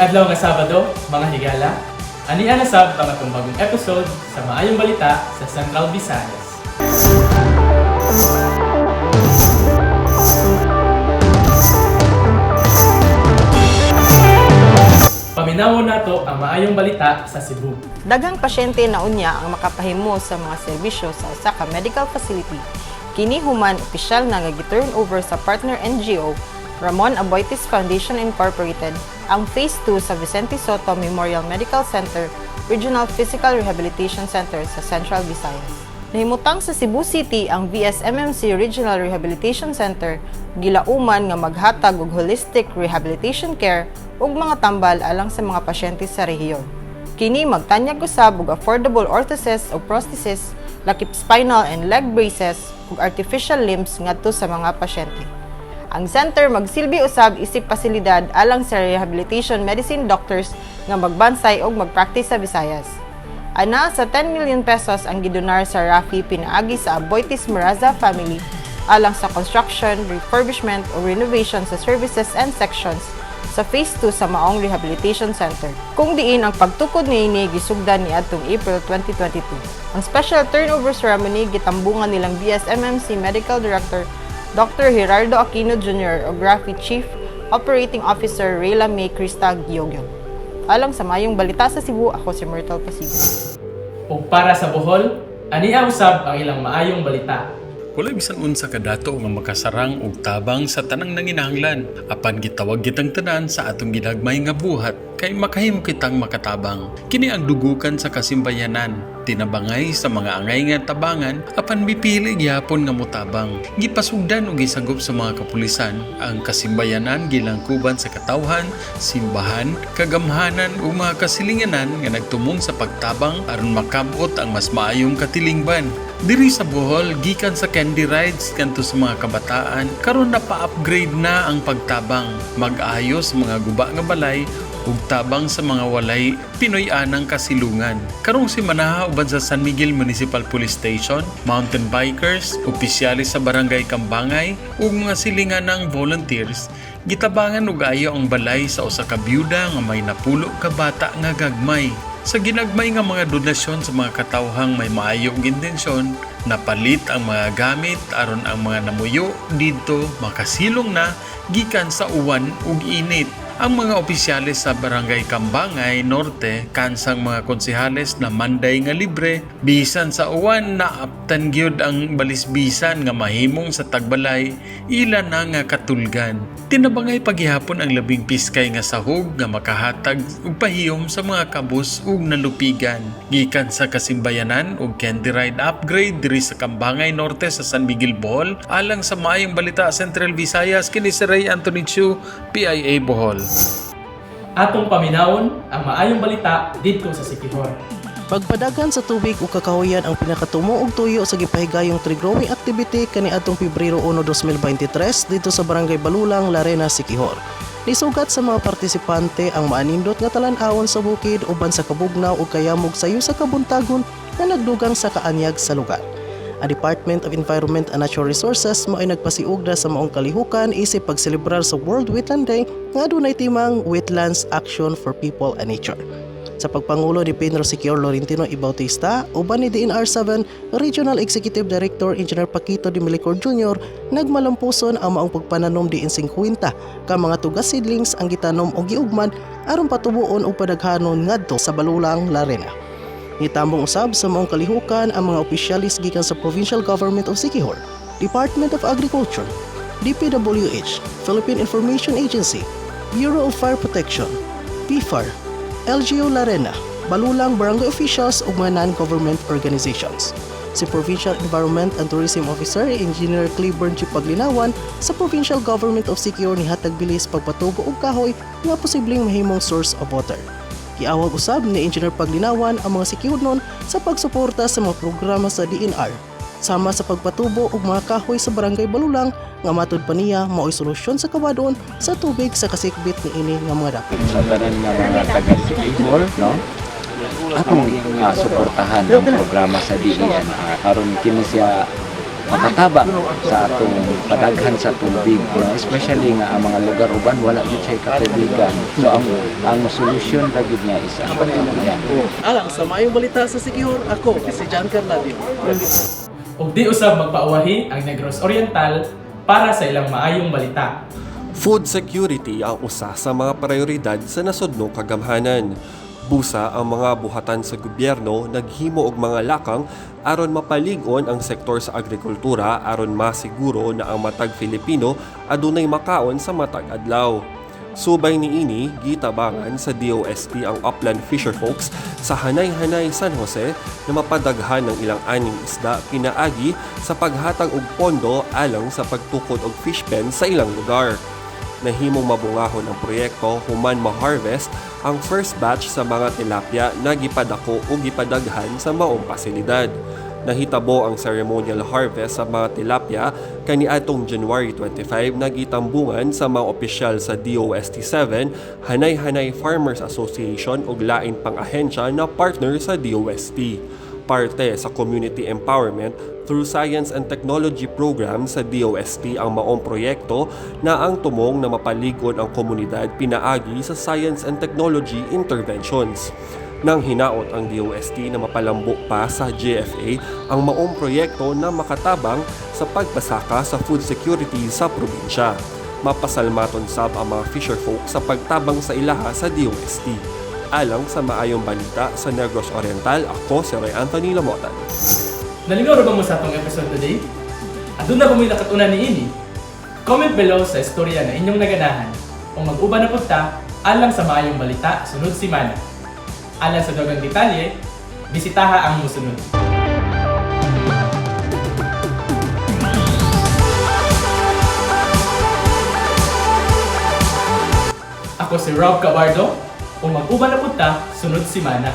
Maayong adlaw nga Sabado, mga higala. Ania na sab ang atong bagong episode sa Maayong Balita sa Central Visayas. Paminawon nato ang Maayong Balita sa Cebu. Daghang pasyente na unya ang makapahimo sa mga serbisyo sa usa ka medical facility. Kini human opisyal na nga gi-turn over sa partner NGO Ramon Aboitiz Foundation Incorporated ang Phase 2 sa Vicente Sotto Memorial Medical Center Regional Physical Rehabilitation Center sa Central Visayas. Nahimutang sa Cebu City ang VSMMC Regional Rehabilitation Center, gilauman nga maghatag og holistic rehabilitation care ug mga tambal alang sa mga pasyente sa rehiyon. Kini magtanyag usab og affordable orthosis o prosthesis, lakip spinal and leg braces ug artificial limbs ngadto sa mga pasyente. Ang center magsilbi usab isip pasilidad alang sa rehabilitation medicine doctors nga magbansay og magpractice sa Visayas. Ana sa 10 million pesos ang gidonar sa Rafi pinaagi sa Aboitiz Maraza family alang sa construction, refurbishment o renovation sa services and sections sa Phase 2 sa maong rehabilitation center, kung diin ang pagtukod niini gisugdan niadtong April 2022. Ang special turnover ceremony gitambungan nilang VSMMC Medical Director Dr. Gerardo Aquino Jr. ug Rafi Chief Operating Officer Rayla May Crista Giogion. Alang sa Maayong Balita sa Cebu, ako si Myrtle Pasigo. Ug para sa Bohol, ania usab ang ilang maayong balita. Walay bisan unsa ka dato nga makasarang og tabang sa tanang nanginahanglan, apan gitawag kitang tanan sa atong ginagmay nga buhat kay makahimo kitang makatabang. Kini ang dugukan sa kasimbayanan, tinabangay sa mga angay nga tabangan, apan mipili gihapon nga motabang. Gipasugdan og gisagop sa mga kapulisan ang kasimbayanan gilangkuban sa katawhan, simbahan, kagamhanan ug mga kasilinganan nga nagtumong sa pagtabang aron makabot ang mas maayong katilingban. Diri sa Bohol, gikan sa candy rides kanto sa mga kabataan, karon na pa-upgrade na ang pagtabang, mag-ayos sa mga guba nga balay ug tabang sa mga walay Pinoy-anang kasilungan. Karong simanaha, uban sa San Miguel Municipal Police Station, mountain bikers, opisyalis sa Barangay Kambangay ug mga silinganang volunteers, gitabangan og ayo ang balay sa usa ka byuda nga may 10 ka bata nga gagmay. Sa ginagmay nga mga donasyon sa mga katawhang may maayong intensyon, napalit ang mga gamit aron ang mga namuyo didto makasilong na gikan sa uwan ug init. Ang mga opisyales sa Barangay Kambangay Norte kansang mga konsehales na manday nga libre bisan sa uwan, naaptan gyud ang balisbisan nga mahimong sa tagbalay ila na nga katulgan. Tinabangay paghihapon ang labing piskay nga sahog nga makahatag og pahiyom sa mga kabus ug nalupigan. Gikan sa kasimbayanan ug candy ride upgrade diri sa Kambangay Norte sa San Miguel, Bohol, alang sa Maayong Balita Central Visayas, kini si Ray Anthony Chu, PIA Bohol. Atong paminawon ang Maayong Balita didto sa Siquijor. Pagpadagan sa tubig o kakahuyan ang pinakatumo og tuyo sa gipahigayong tree growing activity kaniadtong Pebrero 1, 2023 didto sa Barangay Balulang, Larena, Siquijor. Nisugat sa mga partisipante ang maanindot nga talan-awon sa bukid uban sa kabugnaw ug kayamog sayo sa kabuntagon nga nagdugang sa kaanyag sa lugar. Ang Department of Environment and Natural Resources mao'y nagpasiugda sa maong kalihukan isip pagselebrar sa World Wetland Day nga adunay timang Wetlands Action for People and Nature. Sa pagpangulo ni Pedro Siquijor Laurentino E. Bautista, uban ni DENR 7 Regional Executive Director Engineer Paquito de Milicor Jr., nagmalampuson ang maong pagpananom diin 50 ka mga tugas seedlings ang gitanom o giugman aron patubuon og padaghanon ngadto sa Balulang, Larena. Nitambong usab sa maong kalihukan ang mga opisyalis gikan sa Provincial Government of Siquijor, Department of Agriculture, DPWH, Philippine Information Agency, Bureau of Fire Protection, BFAR, LGU Larena, Balulang Barangay officials ug mga non-government organizations. Si Provincial Environment and Tourism Officer Engineer Cleburne G. Paglinawan sa Provincial Government of Siquijor nihatag bilis pagpatubo og kahoy nga posibleng mahimong source of water. Giawag usab ni Engineer Paglinawan ang mga Siquijornon sa pagsuporta sa mga programa sa DENR sama sa pagpatubo og mga kahoy sa Barangay Balulang nga matud pa niya mao'y solusyon sa kawadon sa tubig sa kasikbit niini nga mga dapit. Sa tanan nga mga taga Siquijor, no? Atong suportahan ang programa sa DENR aron kini siya Makatabang sa atong padaghan sa tubig, no? Especially nga ang mga lugar uban wala gyud siya katubigan. So ang solusyon ra gyud niya is ang pagkahuyan. Alang sa Maayong Balita sa Siquijor, ako si John Carladio. Ug di usab magpauwahi ang Negros Oriental para sa ilang maayong balita. Food security ang usa sa mga prioridad sa nasudnong kagamhanan. Busa ang mga buhatan sa gobyerno naghimo og mga lakang aron mapalig-on ang sektor sa agrikultura aron masiguro na ang matag Filipino adunay makaon sa matag adlaw. Subay niini, gitabangan sa DOST ang upland fisherfolks sa Hanay-Hanay, San Jose na mapadaghan ng ilang aning isda pinaagi sa paghatag og pondo alang sa pagtukod og fish pen sa ilang lugar. Nahimong mabungahon ang proyekto human ma-harvest ang first batch sa mga tilapia na gipadako o gipadaghan sa maong pasilidad. Nahitabo ang ceremonial harvest sa mga tilapia kaniadtong January 25 na gitambungan sa mga opisyal sa DOST-7, Hanay-Hanay Farmers Association ug lain pang ahensya na partner sa DOST. Parte sa Community Empowerment through Science and Technology Program sa DOST ang maong proyekto na ang tumong na mapalig-on ang komunidad pinaagi sa science and technology interventions. Nang hinaot ang DOST na mapalambo pa sa GFA ang maong proyekto na makatabang sa pagpasaka sa food security sa probinsya. Mapasalmaton sab ang mga fisherfolk sa pagtabang sa ilaha sa DOST. Alang sa Maayong Balita sa Negros Oriental, ako si Roy Anthony Lamotan. Nalingaw ra ba mo sa atong episode today? Aduna ba mo'y nakatunan niini? Comment below sa istorya na inyong naganahan o mag-uban na punta alang sa maayong balita sunod simana. Alang sa daghang detalye, bisitaha ang musunod. Ako si Rob Cabardo o mag-uban na punta sunod simana.